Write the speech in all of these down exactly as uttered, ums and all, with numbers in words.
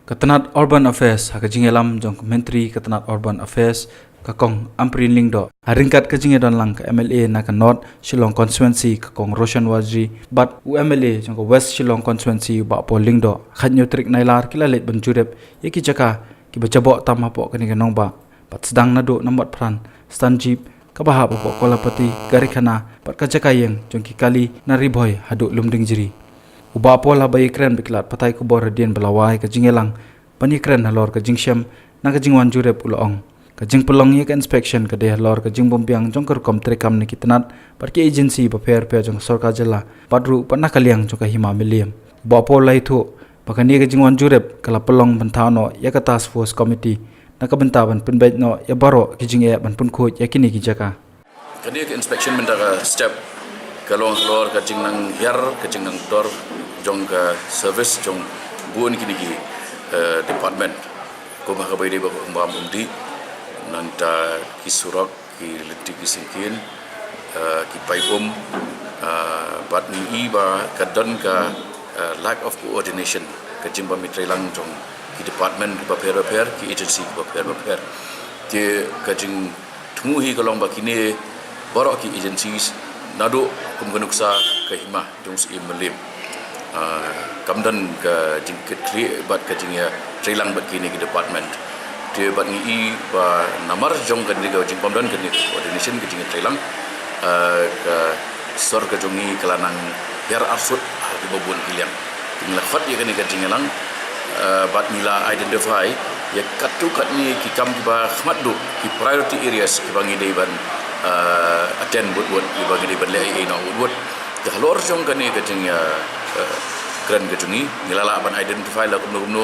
Ka tnat Urban Affairs ha ka jingïalam jong ka Myntri ka tnat Urban Affairs, ka Kong Ampareen Lyngdoh, ha ryngkat ka jingïadonlang ka M L A na ka North Shillong Constituency, ka Kong Roshan Warjri, bad u M L A jong ka West Shillong Constituency, u Bah Paul Lyngdoh, ha ka khathynñiew tarik Nailar ki la leit ban jurip ïa ki jaka kiba jaboh tam hapoh kane ka nongbah, bad sdang naduh na Motphran, Stanjip, kaba hap hapoh Kolapati, Garikhana, bad ka jaka ïeng jong ki kali na Ri Bhoi haduh Lumdiengjri. U Bah Paul, haba ïakren bad ki lad pathai khubor hadien ba la wai ka jingïalang ban ïakren halor ka jingshem na ka jingwan jurip, u la ong, ka jingpynlong ïa ka inspection ka dei halor ka jingbymbiang jong ka rukom treikam na ki tnat bad ki agency bapher bapher jong ka sorkar jylla, bad ruh pat na ka liang jong ka hima Mylliem. U Bah Paul la ïathuh ba kane ka jingwan jurip ka la pynlong ban thaw noh ïa ka Task Force Committee na ka bynta ban pynbeit noh ïa baroh ki jingeh ban pynkhuid ïa kine ki jaka. Kane ka inspection mynta ka step ka long halor ka jingnang hiar, ka jingnang dor jong ka service jong bun kine ki, eh, department. Kum ha kaba ïadei bad ka um bam um dih, nangta ki surok, ki lynti ki syngkien, eh, ki paip um, eh, bad ngi i ba ka don ka, eh, lack of coordination, ka jingbym ïatreilang jong ki department bapher bapher, ki agency bapher bapher. Te ka jingthmu hi ka long ba kine baroh ki agencies naduh kum ka nuksa ka hima jong u Syiem Mylliem, ah, kam don ka jingkitkhlieh bad ka jingïatreilang bad kine ki department. Te bad ngi i ba namar jong kane ka jingbym don kane ka coordination, ka jingïatreilang, ah, ka sor ka jong ngi ka la nang hiar arsut ha kiba bun ki liang. Te ngi la khot ïa kane ka jingïalang, ah, bad ngi la identify ïa katto katne ki kam kiba khmat duh, ki priority areas kiba ngi dei ban, ah, attend wut wut, kiba ngi dei ban leh ei ei noh wut wut. Te halor jong kane ka jing, ah, ah, kren ka jong ngi, ngi la lah ban identify la kumno kumno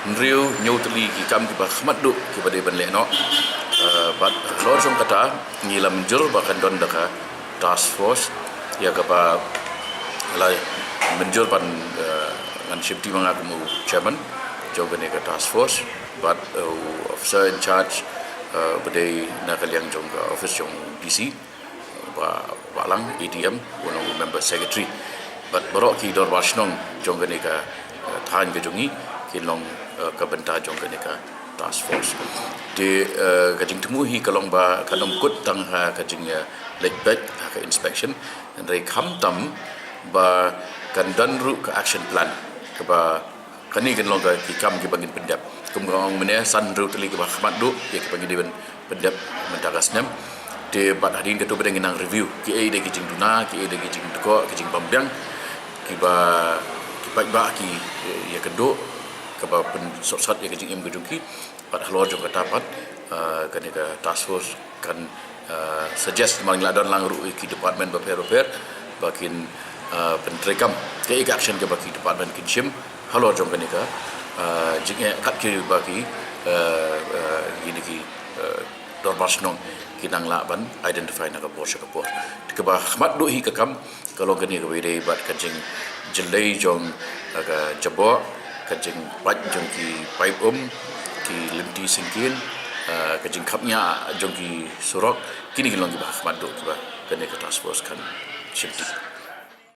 hynriew hynñiew tylli ki kam kiba khmat duh kiba dei ban leh noh. Ah, bad halor jong kata ngi la mynjur ba kan don da ka task force, ïa kaba la mynjur ban, eh, ngan shimti ma nga kum u chairman jong kane ka task force, bad, eh, u officer in charge, eh, ba dei na ka liang jong ka office jong D C, Bah, Bah Lang, A D M, u long u member secretary, bad baroh ki dorbar shnong jong kane ka, eh, thaiñ ka jong ngi, kin long, eh, ka bynta jong kane ka task force. Te, eh, ka jingthmu hi ka long ba kan ym kut tang ha ka jing, eh, leit beit ha ka inspection, hynrei khamtam ba kan don ruh ka action plan kaba kane kan long ka ki kam kiba ngin pyndep. Kum ka ong mynne, san hynriew tylli kiba khmat duh ïa kiba ngi dei ban pyndep mynta ka snem. Te bad hadien katto pat ngi nang review kiei de ki jingduna, kiei de ki jingdkoh, ki jingbymbiang kiba ki paidbah ki, eh, ïakynduh, kaba pynsohsat ïa ka jingim ka jong ki. Bad halor jong kata pat, eh, kane ka task force kan, eh, suggest, namar ngi la don lang ruh ïa ki department bapher bapher ba kin, eh, pyntreikam kaei ka action kaba ki department kin shim halor jong kane ka, eh, jingeh, kat kiba ki, eh, eh, kine ki, eh, dorbar shnong ki nang lah ban identify na ka por sha ka por. Te kaba khmat duh hi ka kam ka long kane kaba ïadei bad ka jingjyllei jong, eh, ka jaboh, ka jingpait jong ki paip um, ki lynti syngkien, eh, ka jingkhapngiah jong ki surok, kine ki long kiba khmat duh kiba kane ka task force kan shimti.